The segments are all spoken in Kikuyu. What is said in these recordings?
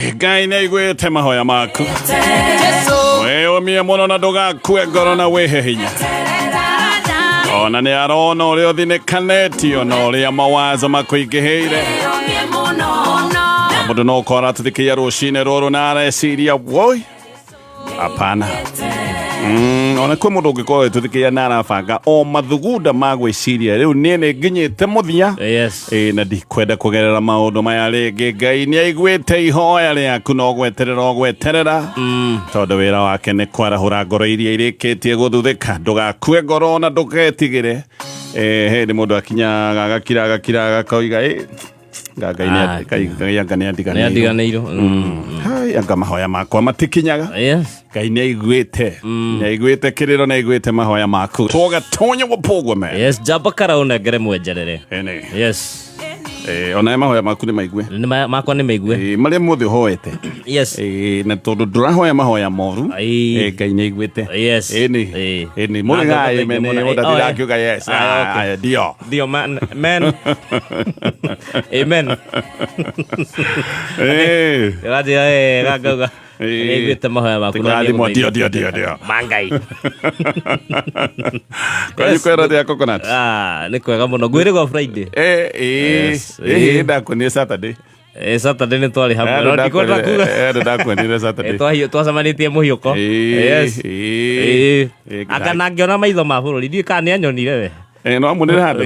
Ngai nĩ aiguĩte mahoya maku. Wĩyũmie mũno na ndũgakue ngoro na wĩhe hinya. Ona nĩ arona ũrĩa ũthinĩkanĩtio na ũrĩa mawazo makũingĩhĩire. Na mũndũ no ũkorwo aratũthikĩria rũcinĩ rũrũ na areciria woi hapana. Ona kwĩ mũndũ ũngĩkorwo agĩtũthikĩria na arabanga o mathugunda ma gwĩciria rĩu niĩ nĩ nginyĩte mũthia. Yes. Ĩĩ na ndikwenda kũgerera maũndũ maya rĩngĩ. Ngai nĩ aiguĩte ihoya rĩaku no gweterera ũgweterera, tondũ wĩra wake nĩ kwarahũra ngoro iria irĩkĩtie gũthuthĩka. Ndũgakue ngoro na ndũgetigĩre. Hĩndĩ mũndũ akinyaga agakira agakira agakoiga ĩ nga Ngai nĩ Ah, Ngai anga nĩ Nĩ andiganĩirwo. andiganĩirwo. Hai, anga mahoya makwa matikinyaga. Yes. Ngai nĩ aiguĩte, nĩ aiguĩte kĩrĩro, nĩ aiguĩte mahoya maku. Tũgatonya gũpũgwo me. Yes, njamba kara ũnengere mwenjerere. Ene. Yes. Ona mahoya maku nĩ maigue. Nĩ makwa nĩ maigue. Marĩa mothe ũhoete. Yes. Na tondũ ndũrahoya mahoya moru. Ai. Ngai nĩ aiguĩte. Yes. Ĩni. Ĩni. Na Mũrĩ ngauga ga thengiũ amen. mũno. Mũndũ Oh, atindaga eh. akiuga yes. Ah, okay. Ah, ndio. Ndio man. Man. Amen. Ndĩranjĩra wega ngauga. Nĩaiguĩte mahoya maku na Tũkũrathimwo. nĩegũteithia. Ndio, ndio, ndio, ndio. Ma Ngai. Kwanyu Yes. kwĩra atĩa coconut? Ah, nĩ kwega mũno. Ngwĩrĩgwo Friday. Yes. Ndakuonire Saturday. Saturday nĩ twarĩ hamwe. No ndikwenda kuga. Ndakuonire Saturday. Twacemanĩtie mũhiũko. Yes. Anga na ngĩona maitho ma bũrũri. Ndiũĩ kana nĩ anyonire we. No amuonire handũ?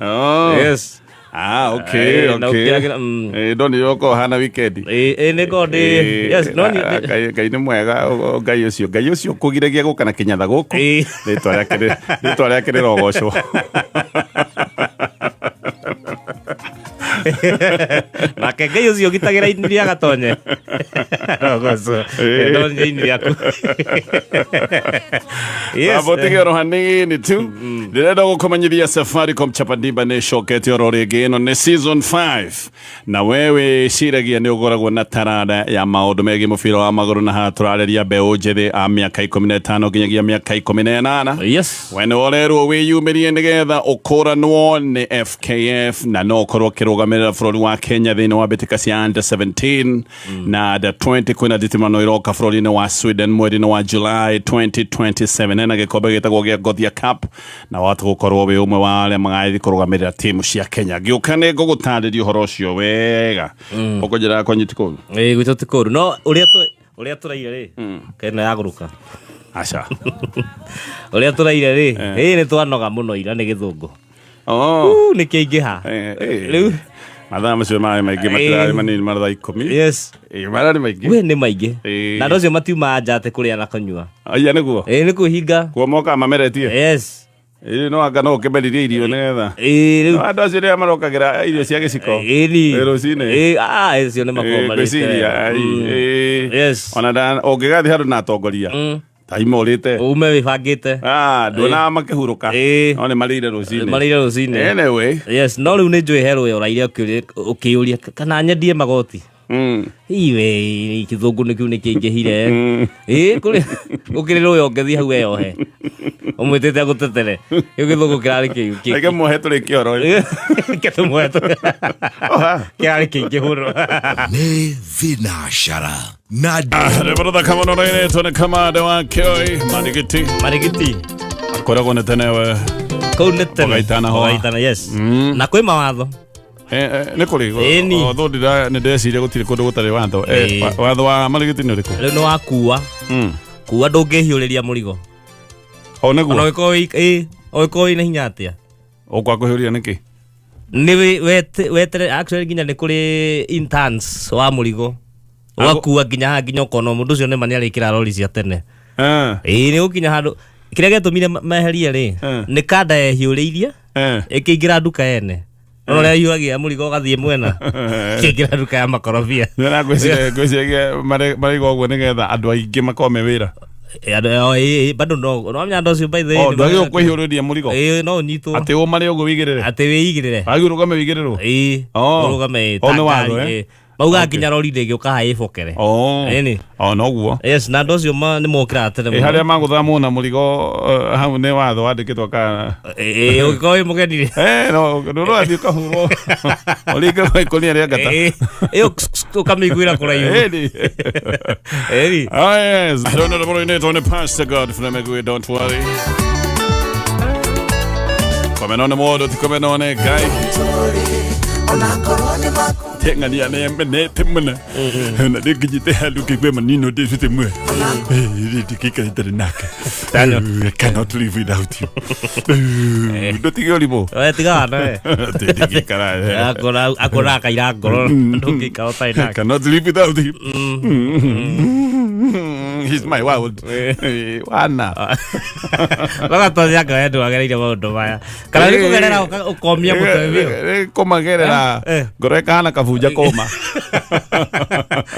Oh. Yes. Ah, okay, Na okay. ũkĩagĩra, Ndonire ũkorwo hana weekend. Nĩ ngorwo ndĩ. Yes, no Ngai nĩ mwega, Ngai ũcio, Ngai ũcio ũkũgiragia gũka na kĩnyatha gũkũ. Rĩtwa rĩake rĩrogocwo. Nake Ngai ũcio ũgitagĩra ini rĩa gatonye. Rogocwo. Ndonye ini rĩaku. Yes. Abo tige oro hanini tu. Ndĩrenda gũkũmenyithia Safaricom Chapadimba nĩ ĩcokete oro rĩngĩ. Ĩno nĩ season 5 na we wĩciragia nĩ ũgoragwo na taranda ya maũndũ megiĩ mũbira wa magũrũ, na haha tũrarĩria mbeũ njĩthĩ a mĩaka 15 nginyagia mĩaka 18. Yes. We nĩ ũrerwo wĩyumĩrie nĩgetha ũkũranwo nĩ FKF na no ũkorwo ũkĩrũgamĩrĩra bũrũri wa Kenya thĩinĩ wa mbĩtĩka cia under 17 na under 20. Kwĩna nditimano iroka bũrũri-inĩ wa Sweden mweri-inĩ wa July 2027, hena gĩkombe gĩtagwo gĩa Gothia Cup na wahota gũkorwo wĩ ũmwe wa arĩa magathiĩ kũrũgamĩrĩra timu cia Kenya. Ngĩũka nĩ ngũgũtarĩria ũhoro ũcio wega. Ũkũnjĩra kwanyu ti kũru? Ĩĩ, gwitũ ti kũru, no ũrĩa ũrĩa tũraire rĩ, kena yagũrũka. Aca. Ũrĩa tũraire rĩ, ĩĩ nĩ twanoga mũno ira nĩ gĩthũngũ. Oh. Nĩ kĩaingĩha. Rĩu Mathaa macio marĩ maingĩ, matirarĩ manini, marĩ thaa 10. Yes. Mararĩ maingĩ. We nĩ maingĩ. Na andũ acio matiumaga nja atĩ kũrĩa na kũnyua. Aya nĩguo. Ĩĩ, nĩ kwĩhinga. Kuo mokaga mameretie. Yes. Ĩĩ, no anga no ũkĩmeririe irio nĩgetha. Ĩĩ, rĩu. No andũ acio rĩrĩa marokagĩra irio cia gĩciko. Ĩĩ, ni. Ĩĩ, rũcinĩ. Ĩĩ, ah, acio nĩ makoragwo marĩte. Ngwĩciria, ai, ĩĩ. Yes. Ona ũngĩgathiĩ handũ na atongoria. Taima ũrĩte. Ume wĩbangĩte. Ah, nduonaga makĩhurũka. No nĩ marĩire rũcinĩ. Marĩire rũcinĩ. Anyway. Yes, no rĩu nĩ njũĩ he rũya ũraire ũkĩũria kana nyendie magoti. Iwe kĩthũngũ nĩ kĩu nĩ kĩingĩhire. Ĩĩ, kũrĩ gũkĩrĩ rũya ũngĩthiĩ hau weyohe. Ũmwĩtĩte agũtetere. Kĩu gĩthũngũ kĩrarĩ kĩu. Reke muohe tũrĩ kĩoro. Reke tũmuohe tũrĩ. Kĩrarĩ kĩingĩ mũno. Nĩ thinacara na Rĩmũrũtha kama no rĩrĩtwo nĩ kamande wa Kĩoi Marigiti. Marigiti. Akoragwo nĩ tene we. Kũu nĩ tene. Ũgaitana hoa. Ũgaitana, yes. Na kwĩ mawatho. Nĩ kũrĩ. Ĩni. Although nĩ ndeciria gũtirĩ kũndũ gũtarĩ watho. Ĩĩ. Watho wa Marigiti nĩ ũrĩkũ? Rĩu nĩ wakua. Kua ndũngĩhiũrĩria mũrigo. O nĩguo. Ona ũngĩkorwo wĩ, ĩĩ, ũngĩkorwo wĩna hinya atĩa? Ũkwa kũhiũria nĩkĩ? Nĩ wetere, actually nginya nĩ kũrĩ interns wa mũrigo. Ũgakua nginya haha nginya ũkona mũndũ ũcio nĩma nĩarĩkĩra rori cia tene. Ĩĩ, nĩ gũkinya handũ kĩrĩa gĩatũmire meherie rĩ, nĩ kanda yehiũrĩirie ĩkĩingĩra nduka ene. Ona ũrĩa hiũragia mũrigo ũgathiĩ mwena. Ĩkĩingĩra nduka ya makorobia. Nĩ ngwĩciria maraiga ũguo nĩgetha andũ aingĩ makorwo me wĩra. Andũ, oh, ĩĩ, ĩĩ, bado no no amenya andũ acio by the way Oh, nĩ ndwagĩrĩirwo marĩa- kwĩhiũrĩria mũrigo. Ĩĩ, no ũnyitwo. Atĩ ũmare ũguo wĩigĩrĩre. Atĩ wĩigĩrĩre. Wagĩrĩirwo ũrũgame wĩigĩrĩrwo. Ĩĩ. Oh. Ũrũgame, Oh, ta nĩ watho, ngari, eh? ĩĩ. Maugaga nginya rori ndĩngĩũka haha ĩbokere. Oh. Ĩni. Oh, noguo. Yes, na andũ acio nĩ mokĩraga tene Ĩ mũno. harĩa magũthamwo na mũrigo hau nĩ watho wandĩkĩtwo kana Ĩ, ũngĩkorwo wĩ mũgeni rĩ. Eh, no ndũrathiĩ ũkahurwo ũringe ikũnia rĩa ngata. Ĩ, ĩyo ũkamĩiguĩra kũraihu. Ĩni. Ĩni. Oh yes. I don't know the name on Pastor Godfrey Migwi, don't worry. Kũmenwo nĩ mũndũ ti kũmenwo nĩ Ngai. Teng'ania nĩ menete mũno. Na ndĩngĩnyite handũ ngĩigue manino ndĩcute mwe. Ndingĩikara itarĩ nake. I cannot live without you. Ndũtige ũrimũ. We tiga wana we. Ndingĩikara. Akona akona akaira ngoro ndũngĩikara ũtarĩ I nake. cannot live without him. He's my world. Wana. Magatonya ngoro andũ agereire maũndũ maya. Kana nĩ kũgerera ũkomia mũtwe biũ. Kũmagerera Eh. ngoro ĩkahana kabunja kũma.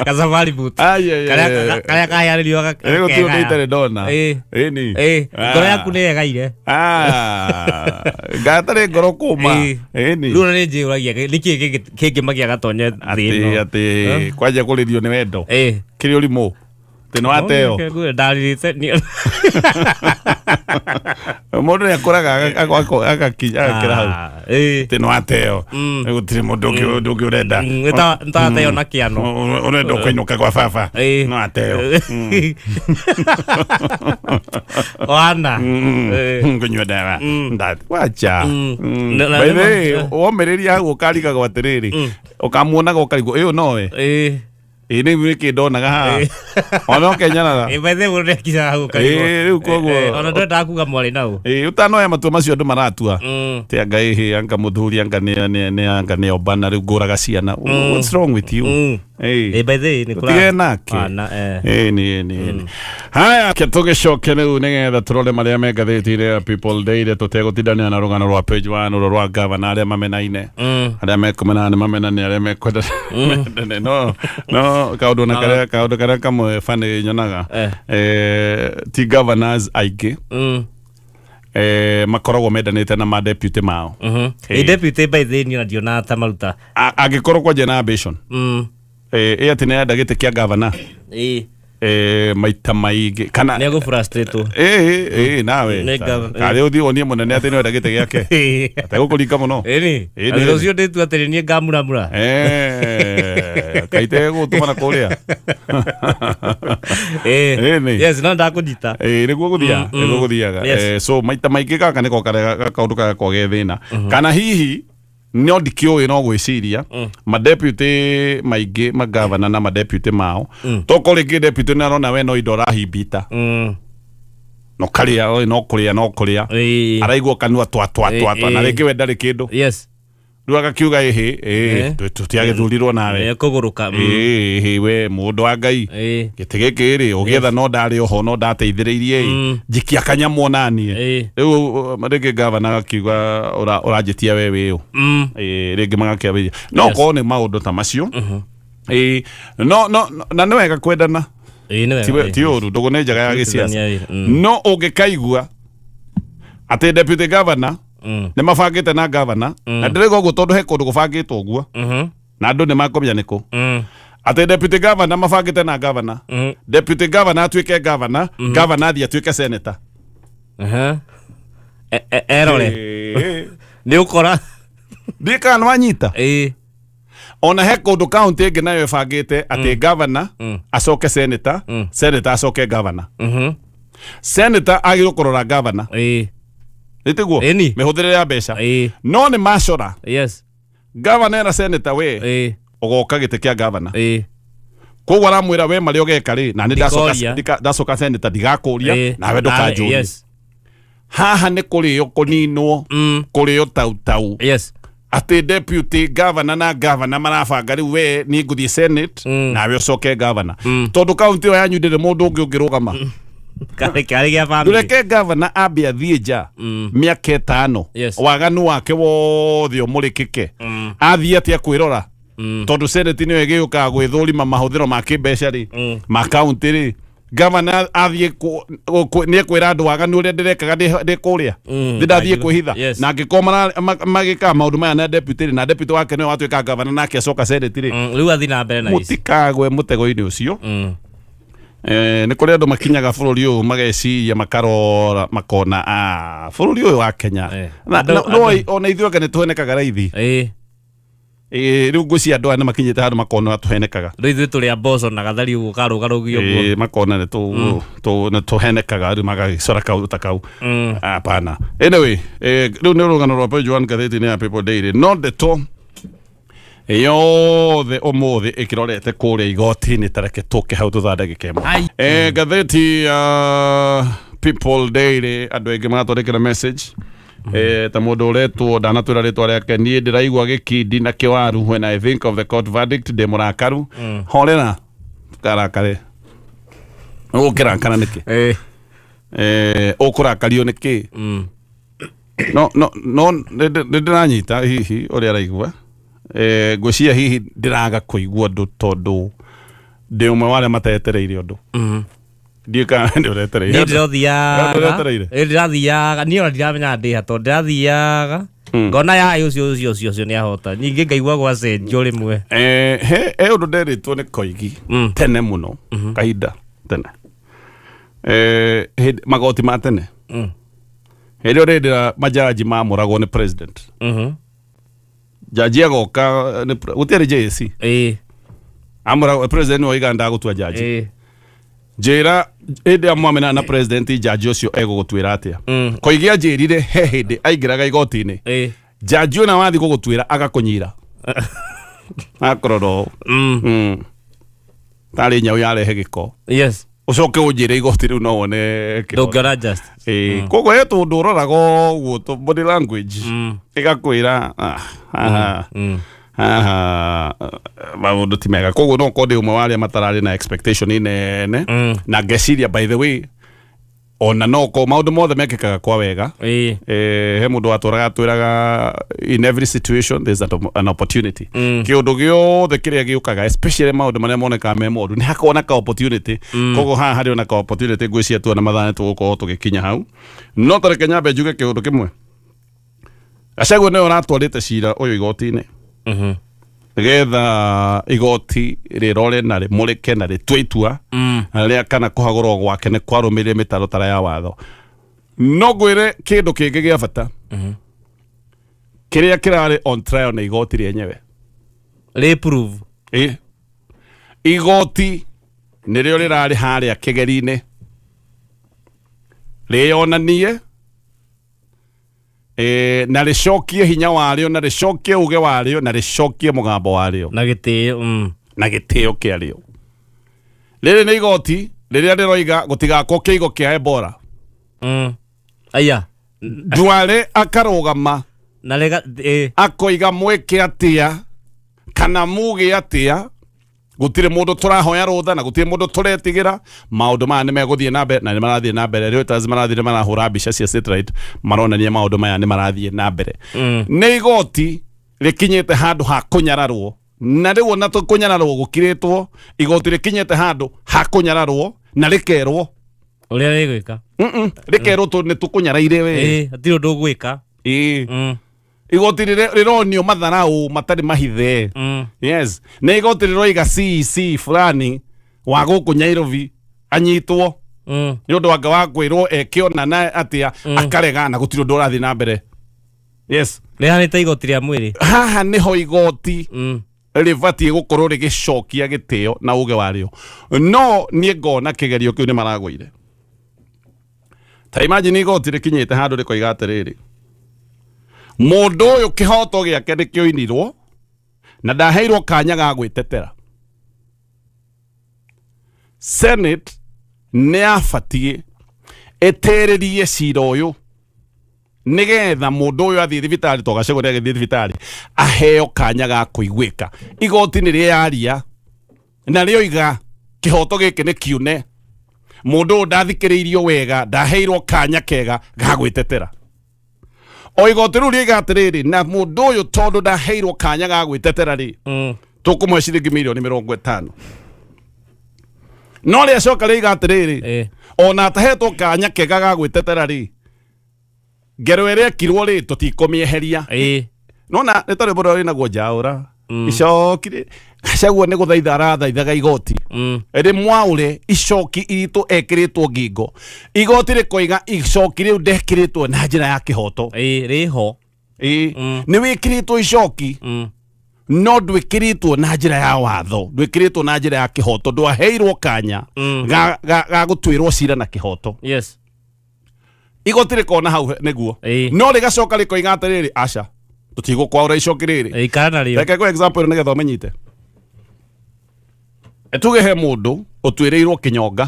Kasafari boot. Ai, ai, ai, Karĩa ai. karĩa kaheanĩrio Ĩ, gũtirĩ ũndũ itarĩ ndona. Ĩ. Ĩni. Ĩ, ngoro yaku nĩ yegaire. Ah. Ngatarĩ ngoro kũma. Ĩ. Ĩni. Rĩu ona nĩ njĩũragia nĩkĩ kĩngĩmagia gatonye thĩ Atĩ ĩno. atĩ kwanja kũrĩrio nĩ wendo. Ĩ. Kĩrĩ ũrimũ. Atĩ nĩ wateo. Ndarĩrĩte niĩ. Mũndũ nĩ akũraga agakinya agakĩra hau. Ah, ĩ. Atĩ nĩ wateo. Gũtirĩ mũndũ ũngĩ ũndũ ũngĩ ũrenda. Nĩtateo na kĩano. Ũrenda ũkũinũka gwa baba. Ĩ. No ateo. Wana. Ĩ. Ngũnyua ndawa. Wacha. Na- By the way, womĩrĩria hau ũkarigagwo atĩrĩrĩ, ũkamuonaga ũkarigwo ĩyo nowe. Ĩ. Ĩ nĩ nĩkĩ ndonaga haha. Ona ũkenyarara. Ĩ, by the way, mũndũ nĩakinyaga hau ũkarigwo. Ĩ, rĩu koguo- Ĩ, ona ndwendaga kuga mwarĩ nau. Ĩ, ũtanoya matua macio andũ maratua. Mm. Ti anga ĩhĩ anga mũthuri anga nĩ anga nĩ ombana rĩu ngũraga ciana. What's wrong with you? Mm. Ĩ. Ĩ, by the way, nĩ kũra- Tige nake. Wana, eh. Ĩni, ĩni, ĩni. Haya, ke tũgĩcoke rĩu nĩgetha tũrore marĩa me ngathĩti-inĩ ya People Daily tũtegũtindanĩra na rũgano rwa page one rũrũ rwa gavana arĩa mamenaine. Arĩa mekũmenana nĩ mamenane, arĩa mekwenda mendane. No, no kaũndũ na karĩa kaũndũ karĩa kamwe funny nyonaga. Eh. Ti governors aingĩ makoragwo mendanĩte na ma deputy mao. Ĩ, deputy by the way, niĩ ona ndionaga ta maruta. Angĩkorwo kwanja na ambition. Ĩ atĩ nĩ arenda gĩtĩ kĩa gavana. Ĩ. Maita maingĩ kana Nĩ egũ-frustrate-wo. ĩ ĩ nawe Nĩ karĩ ũthiĩ wonie mũnene atĩ nĩwenda gĩtĩ gĩake ategũkũringa mũno. Ĩni. Ĩni, Atĩ ĩni. rũciũ ndĩtua atĩrĩ niĩ ngamuramura. Kaite gũtũma na kũrĩa. Ĩ. Ĩni. Yes, no ndakũnyita. Ĩ, nĩguo gũthiaga nĩguo gũthiaga. Yes. So maita maingĩ gaka nĩko karĩa kaũndũ karĩa ge thĩna kana hihi no ndikĩũĩ no gwĩciria madeputy maingĩ magavana na madeputy mao toko rĩngĩ deputy nĩ arona we no indo ũrahimbita no karĩa oi, no kũrĩa no kũrĩa Ĩ. araigua kanua twa twa twa twa na Ĩ, ĩ. rĩngĩ we ndarĩ kĩndũ Yes. rĩu agakiuga ĩhĩ ĩ tũtiagĩthurirwo nawe. Ĩ, kũgũrũka. Ĩ we mũndũ wa Ngai Ĩ. gĩtĩ gĩkĩ rĩ ũgĩetha no ndarĩ oho no ndateithĩrĩirie ĩ njikia kanyamũ onaniĩ. Rĩu rĩngĩ gavana agakiuga ũranjĩtia we wĩũ. Ĩ, rĩngĩ magakĩambĩrĩria no Yes. korwo nĩ maũndũ ta macio. Ĩ, no no na nĩ wega kwendana. Ĩ, nĩ wega, Ti ĩ. ti ũru ndũgũ nĩ njega ya gĩciaca. Kũrutithania wĩra. No ũngĩkaigua atĩ deputy governor nĩ mabangĩte na governor na ndĩrauga ũguo tondũ he kũndũ gũbangĩtwo ũguo na andũ nĩ makũmenya nĩkũ atĩ deputy governor mabangĩte na governor deputy governor atuĩke governor governor athiĩ atuĩke senator. Aha. Erore. Ĩ. Nĩ ũkora. Ndiĩ kana nĩ wanyita. Ĩ. Ona he kũndũ kaunti ĩngĩ nayo ĩbangĩte atĩ governor acoke senator senator acoke governor senator agĩrĩirwo kũrora governor. Ĩ. Nĩ tiguo? Ĩni. Mĩhũthĩrĩre ya mbeca. Ĩ. No nĩ macora Yes. governor na senator we Ĩ. ũgoka gĩtĩ kĩa governor. Ĩ. Koguo aramwĩra we marĩa ũgeka rĩ na nĩ Ndikoria. ndacoka senator ndigakũria Ĩ. nawe ndũkanjũrie. Yes. Haha nĩ kũrĩo kũninwo kũrĩo tautau Yes. atĩ deputy governor na governor marabanga rĩu we niĩ ngũthiĩ senate nawe ũcoke governor tondũ kaunti ĩyo yanyu ndĩrĩ mũndũ ũngĩ ũngĩrũgama. Karĩ karĩ gĩa family. Ndũreke governor ambe athiĩ nja mĩaka 5 Yes. waganu wake wothe ũmũrĩkĩke athiĩ atĩa kwĩrora tondũ senate nĩyo ĩgĩũkaga gwĩthũrima mahũthĩro ma kĩmbeca rĩ ma kaunti rĩ Gavana athiĩ nĩ ekwĩra andũ waganu ũrĩa ndĩrekaga ndĩ kũrĩa, ndĩ ndathiĩ kwĩhitha. Na angĩkorwo magĩkaga maũndũ maya na deputy rĩ, na deputy wake nĩwe watuĩka gavana nake acoka senate rĩ, Rĩu athiĩ na mbere na ici. Mũtikagwe mũtego-inĩ ũcio. Nĩ kũrĩ andũ makinyaga bũrũri ũyũ mageciria, makarora, makona, ah, bũrũri ũyũ wa Kenya na no ona ithuĩ anga nĩ tũhenekaga raithi. Rĩu ngwĩciria andũ aya nĩ makinyĩte handũ makona tũhenekaga. Rĩu ithuĩ tũrĩ a mboco na gathari ũguo karũgarũgio ũguo. Makona nĩ nĩ tũhenekaga, rĩu magagĩcora kaũndũ ta kau. Hapana. Anyway, rĩu nĩ rũgano rwa page 1 ngathĩti-inĩ ya People Daily, no ndeto yothe ũmũthĩ ĩkĩrorete kũrĩa igoti-inĩ. Tareke tũke hau thutha wa ndagĩka ĩmwe. Ai. Ngathĩti ya People Daily, andũ aingĩ maratwandĩkĩra message, ta mũndũ ũretwo, ndanatwĩra rĩtwa rĩake, "Niĩ ndĩraigua gĩkindi na kĩwaru when I think of the court verdict. Ndĩ mũrakaru." Horera, ndũkarakare. Ũgũkĩrakara nĩkĩ? Ũkũrakario nĩkĩ? No nĩ ndĩranyita hihi ũrĩa araigua. Ngwĩciria hihi ndĩraga kũigua ũndũ tondũ ndĩ ũmwe wa arĩa matetereire ũndũ. Ndiũĩ kana nĩ ũretereire Niĩ ũndũ. ndĩrothiaga. Ũretereire? Ĩ, ndĩrathiaga niĩ ona ndiramenya ndĩ ha tondũ ndĩrathiaga ngona ya ũcio nĩ ahota, ningĩ ngaigua gwacenjio rĩmwe. He ũndũ nderĩtwo nĩ Koigi tene mũno, kahinda tene, magoti ma tene, hĩndĩ ĩyo rĩndĩ majaji mamũragwo nĩ president. Jaji agoka gũtiarĩ JSC. Amũragwo president, nĩwe oiga ndagũtua jaji. Njĩra hĩndĩ ĩrĩa mwamenana na president, jaji ũcio egũgũtuĩra atĩa? Koigi anjĩrire he hĩndĩ aingĩraga igoti-inĩ, jaji ũna wathiĩ gũgũtuĩra agakũnyira, akũrora ũũ, tarĩ nyau yarehe gĩko. Ũcoke ũnjĩre igoti rĩu no wone kĩhoto. Ndũngĩona justice. Koguo he tũndũ ũroraga ũguo body language ĩgakwĩra, ah, haha haha maũndũ ti mega. Koguo no korwo ndĩ ũmwe wa arĩa matararĩ na expectation nene, na ngeciria, by the way, ona no korwo maũndũ mothe mekĩkaga kwa wega. He mũndũ watũraga atwĩraga, in every situation there's an opportunity. Kĩũndũ gĩothe kĩrĩa gĩũkaga, especially maũndũ marĩa monekaga me moru, nĩ hakoragwo na ka opportunity. Koguo haha harĩ ona ka opportunity. Ngwĩciria tuona mathaa nĩ tũgũkorwo tũgĩkinya hau, no tareke nyambe njuge kĩũndũ kĩmwe. Gachagua nĩwe ũratwarĩte cira ũyũ igoti-inĩ nĩgetha igoti rĩrore na rĩmũrĩke na rĩtue itua rĩa kana kũhagũrwo gwake nĩ kwarũmĩrĩire mĩtaratara ya watho. No ngwĩre kĩndũ kĩngĩ gĩa bata kĩrĩa kĩrarĩ on trial nĩ igoti rĩenyewe. Rĩ prove. Igoti nĩrĩo rĩrarĩ harĩa kĩgeri-inĩ rĩyonanie, na rĩcokie hinya warĩo, na rĩcokie uge warĩo, na rĩcokie mũgambo warĩo na gĩtĩo. Na gĩtĩo kĩarĩo. Rĩrĩ nĩ igoti rĩrĩa rĩroiga gũtigakwo kĩigo kĩa Ebola. Aya. Ndware akarũgama na rega akoiga mwĩke atĩa kana muge atĩa, gũtirĩ mũndũ tũrahoya rũtha na gũtirĩ mũndũ tũretigĩra. Maũndũ maya nĩ megũthiĩ na mbere na nĩ marathiĩ na mbere. Reuters marathiĩ nĩ marahũra mbica cia satellite maronania maũndũ maya nĩ marathiĩ na mbere. Nĩ igoti rĩkinyĩte handũ ha kũnyararwo, na rĩu ona kũnyararwo gũkirĩtwo, igoti rĩkinyĩte handũ ha kũnyararwo na rĩkerwo ũrĩa rĩgwĩka. Rĩkerwo nĩ tũkũnyaraire we. Hatirĩ ũndũ ũgwĩka. Igoti rĩronio matharau matarĩ mahithe. Yes, nĩ igoti rĩroiga CEC fulani wa gũkũ Nairobi anyitwo nĩ ũndũ wanga wa kwĩrwo eke ona na atĩa, akarega, na gũtirĩ ũndũ ũrathiĩ na mbere. Yes. Rĩhanĩte igoti rĩa mwĩrĩ. Haha nĩho igoti rĩbatiĩ gũkorwo rĩgĩcokia gĩtĩo na uge warĩo, no niĩ ngona kĩgerio kĩu nĩ maragũire. Ta imagine igoti rĩkinyĩte handũ rĩkoiga atĩrĩrĩ, mũndũ ũyũ kĩhoto gĩake nĩ kĩoinirwo na ndaheirwo kanya ga gwĩtetera. Senate nĩ yabatiĩ ĩtĩrĩrie cira ũyũ nigetha mũndũ ũyũ athiĩ thibitarĩ, to Gachagua nĩ agĩthiĩ thibitarĩ, aheo kanya ga kũiguĩka. Igoti nĩ rĩaria na rĩoiga kĩhoto gĩkĩ nĩ kiune, mũndũ ũyũ ndathikĩrĩirio wega, ndaheirwo kanya kega ga gwĩtetera. O igoti rĩu rĩiga atĩrĩrĩ, na mũndũ ũyũ tondũ ndaheirwo kanya ga gwĩtetera rĩ, tũkũmũhe ciringi 50 mirioni. No rĩacoka rĩiga atĩrĩrĩ, ona atahetwo kanya kega ga gwĩtetera rĩ, ngero ĩrĩa ĩkirwo rĩ, tũtikũmĩeheria. Nona nĩ ta rwĩmbo rũrĩa rwĩnagwo njaũra icoki rĩ, Gachagua nĩ gũthaitha arathaithaga igoti rĩmwaũre icoki iritũ ekĩrĩtwo ngingo. Igoti rĩkoiga icoki rĩu ndekĩrĩtwo na njĩra ya kĩhoto. Rĩho. Ĩĩ, nĩ wĩkĩrĩtwo icoki, no ndwĩkĩrĩtwo na njĩra ya watho, ndwĩkĩrĩtwo na njĩra ya kĩhoto, ndwaheirwo kanya ga gũtuĩrwo cira na kĩhoto. Igoti rĩkona hau nĩguo, no rĩgacoka rĩkoiga atĩrĩrĩ, aca, tũtigũkwaũra icoki rĩrĩ. Ikara narĩo. Reke ngũhe example ĩno nĩgetha ũmenyite. Tuge he mũndũ ũtuĩrĩirwo kĩnyonga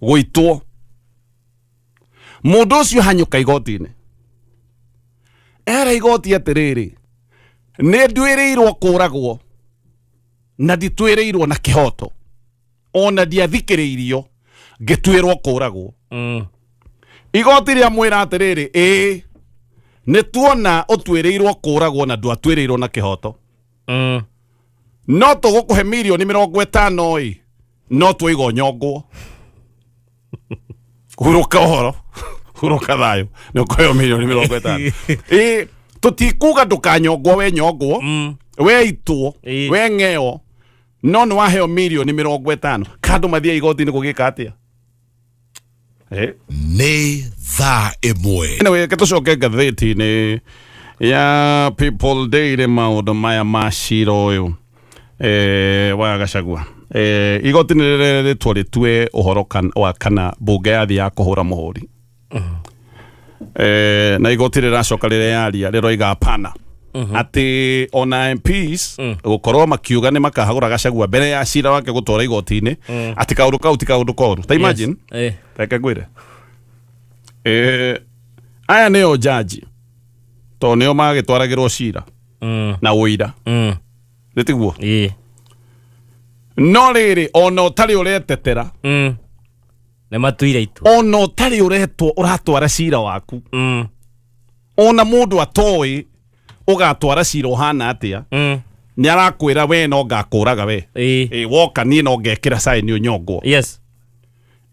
gũitwo, mũndũ ũcio hanyũka igoti-inĩ, era igoti atĩrĩrĩ, nĩ nduĩrĩirwo kũragwo na ndituĩrĩirwo na kĩhoto, ona ndiathikĩrĩirio ngĩtuĩrwo kũragwo. Igoti rĩamwĩra atĩrĩrĩ, ĩĩ nĩ tuona ũtuĩrĩirwo kũragwo na ndwatuĩrĩirwo na kĩhoto, no tũgũkũhe mirioni 50 ĩ, no twaiga ũnyongwo. Hurũka ũhoro, hurũka thayũ, nĩ ũkũheo mirioni 50. Ĩ tũtikuga ndũkanyongwo, we nyongwo, we itwo, we ng'eo, no nĩ waheo mirioni 50. Kandũ mathiĩ igoti-inĩ gũgĩka atĩa? Nĩ thaa 1. Anyway, reke tũcoke ngathĩti-inĩ ya People Daily, maũndũ maya ma cira ũyũ wa Gachagua. Igoti nĩ rĩrĩtwo rĩtue ũhoro wa kana mbunge yathiĩ ya kũhũra mũhũri. Na igoti rĩracoka rĩreyaria, rĩroiga hapana, atĩ ona MPs gũkorwo makiuga nĩ makahagũra Gachagua mbere ya cira wake gũtwara igoti-inĩ, atĩ kaũndũ kau ti kaũndũ koru. Ta imagine, reke ngwĩre, aya nĩo jaji, tondũ nĩo magĩtwaragĩrwo cira na ũira, nĩ tiguo? No rĩrĩ, ona ũtarĩ ũretetera, Nĩ matuire itua. Ona ũtarĩ ũretwo ũratwara cira waku, ona mũndũ atoĩ ũgatwara cira ũhana atĩa, nĩ arakwĩra we no ngakũraga we. Ĩ, woka niĩ no ngekĩra saini ũnyongwo.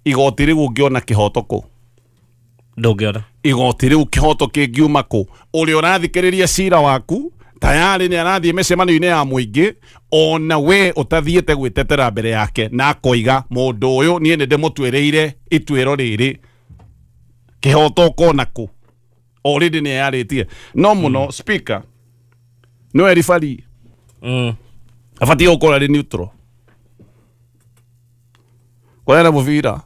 Igoti rĩu ũngĩona kĩhoto kũ? Ndũngĩona. Igoti rĩu kĩhoto kĩngiuma kũ? Ũrĩa ũrathikĩrĩria cira waku tayarĩ nĩ arathiĩ mĩcemanio-inĩ ya mũingĩ, ona we ũtathiĩte gwĩtetera mbere yake, na akoiga mũndũ ũyũ niĩ nĩ ndĩmũtuĩrĩire ituĩro rĩrĩ, kĩhoto ũkona kũ? Already nĩ eyarĩtie. No mũno speaker nĩwe ribari, abatiĩ gũkorwo arĩ neutral. Kũrera mũbira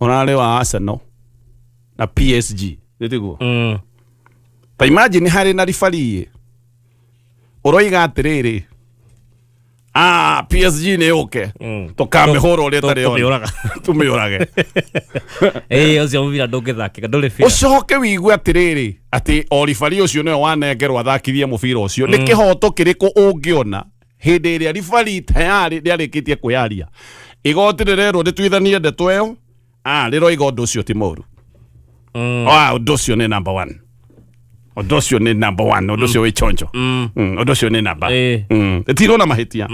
ũrarĩ wa Arsenal na PSG, nĩ tiguo? Ta imagine harĩ na ribari ũroiga atĩrĩrĩ, ah, PSG nĩ yũke, tũkamĩhũra ũrĩa ĩtarĩ ona. Tũmĩũraga. Tũmĩũrage. Ĩĩ, ũcio mũbira ndũngĩthakĩka, ndũrĩ fair. Ũcoke wigue atĩrĩrĩ, atĩ o ribari ũcio nĩwe wanengerwo athakithie mũbira ũcio. Nĩ kĩhoto kĩrĩkũ ũngĩona hĩndĩ ĩrĩa ribari tayarĩ rĩarĩkĩtie kwĩyaria? Igoti rĩrerwo rĩtuithanie ndeto ĩyo, ah, rĩroiga ũndũ ũcio ti mũru. Ah, ũndũ ũcio nĩ number one, ũndũ ũcio nĩ number one, ũndũ ũcio wĩ chonjo. Ũndũ ũcio nĩ namba. Ĩtirwo na mahĩtia.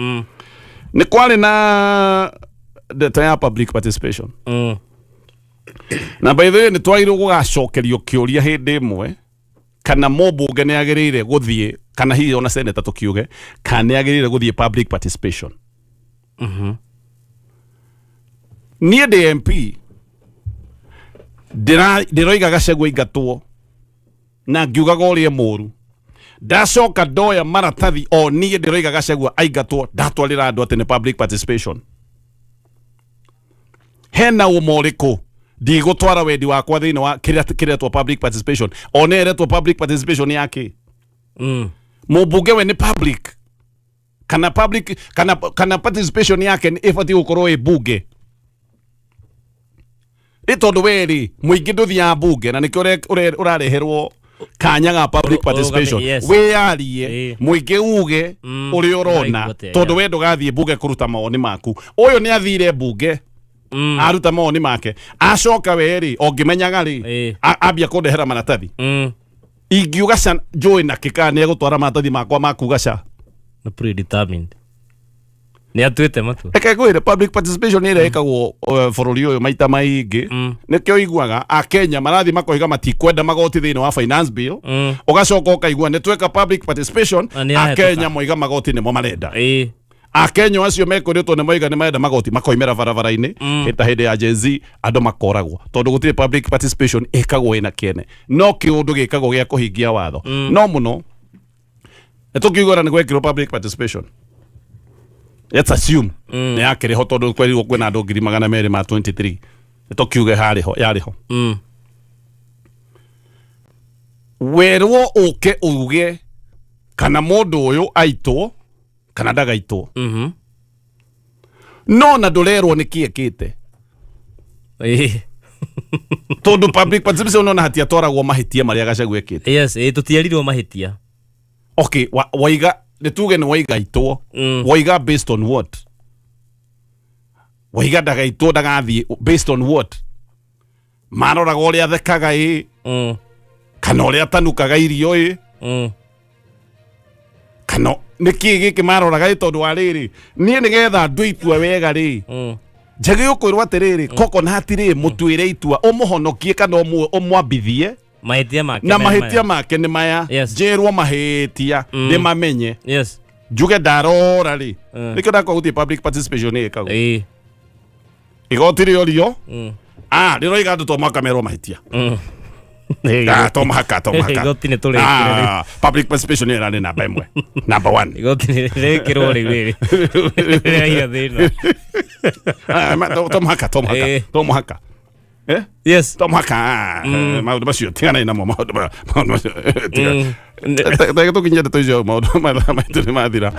Nĩ kwarĩ na ndeto ya public participation, na by the way nĩ twagĩrĩirwo gũgacokerio kĩũria hĩndĩ ĩmwe kana mũmbunge nĩ agĩrĩire gũthiĩ, kana hihi ona senator tũkiuge, kana nĩ agĩrĩire gũthiĩ public participation. Niĩ ndĩ MP, ndĩroiga Gachagua ingatwo na ngiugaga ũrĩa mũru, ndacoka ndoya maratathi o niĩ ndĩroiga Gachagua aingatwo, ndatwarĩra andũ atĩ nĩ public participation. Hena ũma ũrĩkũ? Ndigũtwara wendi wakwa thĩinĩ wa kĩrĩa kĩretwo public participation, ona ĩretwo public participation yake. Mũmbunge we nĩ public kana public kana participation yake nĩ ĩbatiĩ gũkorwo ĩ bunge? Ĩ tondũ we rĩ, mũingĩ ndũthiaga bunge, na nĩkĩo ũrareherwo kanya ga public participation, wĩyarie, mũingĩ uge ũrĩa ũrona, ũraigua atĩa, tondũ we ndũgathiĩ bunge kũruta mawoni maku. Ũyũ nĩ athire bunge, aruta mawoni make, acoka we rĩ, ongĩmenyaga rĩ, ambia kũndehera maratathi. Ingiuga ca, njũĩ na kĩkaa nĩ egũtwara maratathi makwa ma kuga ca. Nĩ predetermined. Nĩ atuĩte matua. Reke ngwĩre, public participation ĩrĩa ĩkagwo bũrũri ũyũ maita maingĩ, nĩkĩo iguaga akenya marathiĩ makoiga matikwenda magoti thĩinĩ wa finance bill, ũgacoka ũkaigua nĩ tweka public participation, Na nĩ yahĩtũka. Akenya moiga magoti nĩmo marenda. Akenya acio mekwĩrĩtwo nĩ moiga nĩ marenda magoti makoimĩra barabara-inĩ ta hĩndĩ ya Gen Z, andũ makoragwo tondũ gũtirĩ public participation ĩkagwo ĩna kĩene, no kĩũndũ gĩkagwo gĩa kũhingia watho. No mũno nĩ tũkiuga nĩ gwekirwo public participation, let's assume nĩ yakĩrĩ ho, tondũ kwerirwo kwĩna andũ 223,000, nĩ tũkiuge harĩ ho, yarĩ ho. Werwo ũke uge kana mũndũ ũyũ aitwo kana ndagaitwo, no na ndũrerwo nĩ kĩ ekĩte, tondũ public participation ona hatiatwaragwo mahĩtia marĩa Gachagua ekĩte. Yes, tũtierirwo mahĩtia. Okay, waiga nĩ tuge nĩ waiga aitwo, waiga based on what? Waiga ndagaitwo, ndagathiĩ based on what? Maroraga ũrĩa athekaga ĩ, kana ũrĩa atanukaga irio ĩ, kana nĩ kĩ gĩkĩ maroraga ĩ? Tondũ wa rĩrĩ, niĩ nĩgetha ndue itua wega rĩ, njagĩ ũkwĩrwo atĩrĩrĩ, coconut rĩ, mũtuĩre itua ũmũhonokie kana ũmwambithie. Mahĩtia make na me mahĩtia maya. Make nĩ maya. Njĩrwo mahĩtia ndĩmamenye, njuge ndarora rĩ, nĩkĩo ndakwa gũthiĩ public participation ĩkagwo. Igoti rĩorio, ah, rĩroiga andũ to mũhaka merwo mahĩtia. Ah, to mũhaka, to mũhaka. Igoti nĩ tũrĩkĩre rĩu. Ah, public participation ĩyo ĩrarĩ namba ĩmwe, number one. Igoti nĩ rĩkĩrwo rĩu rĩrĩ rĩraira thĩna. Ah, to mũhaka, to mũhaka, to mũhaka. Eh? To mũhaka, ah, maũndũ macio tiganai namo, maũndũ macio tiga. Tũkinye ndeto icio, maũndũ mathaa maitũ nĩ mathira.